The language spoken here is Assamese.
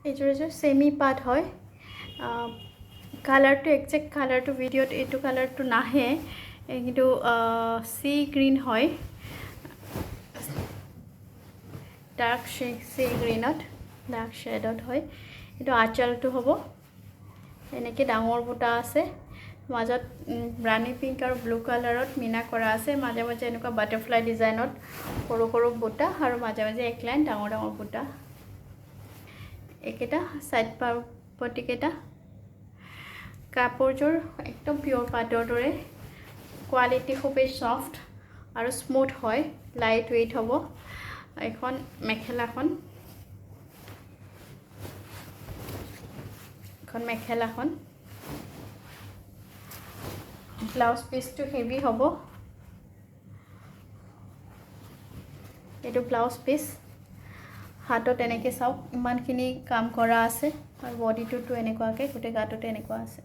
এইযোৰ এযোৰ চেমি পাট হয়। কালাৰটো, একজেক্ট কালাৰটো ভিডিঅ'ত এইটো কালাৰটো নাহে, কিন্তু চি গ্ৰীণ হয়, ডাৰ্ক চি গ্ৰীণত, ডাৰ্ক শ্বেডত হয়। এইটো আঁচলটো হ'ব এনেকৈ, ডাঙৰ বুটা আছে মাজত, ৰাণী পিংক আৰু ব্লু কালাৰত মীনা কৰা আছে। মাজে মাজে এনেকুৱা বাটাৰফ্লাই ডিজাইনত সৰু সৰু বুটা আৰু মাজে মাজে এক লাইন ডাঙৰ ডাঙৰ বুটা। এইকেইটা ছাইড পটিকেইটা। কাপোৰযোৰ একদম পিয়'ৰ পাটৰ দৰে কোৱালিটি, খুবেই ছফ্ট আৰু স্মুথ হয়, লাইট ৱেইট হ'ব। এইখন মেখেলাখন, এখন মেখেলাখন। ব্লাউজ পিচটো হেভি হ'ব। এইটো ব্লাউজ পিচ। হাতত এনেকৈ চাওক, ইমানখিনি কাম কৰা আছে আৰু বডিটোতো এনেকুৱাকৈ গোটেই গাটোতে এনেকুৱা আছে।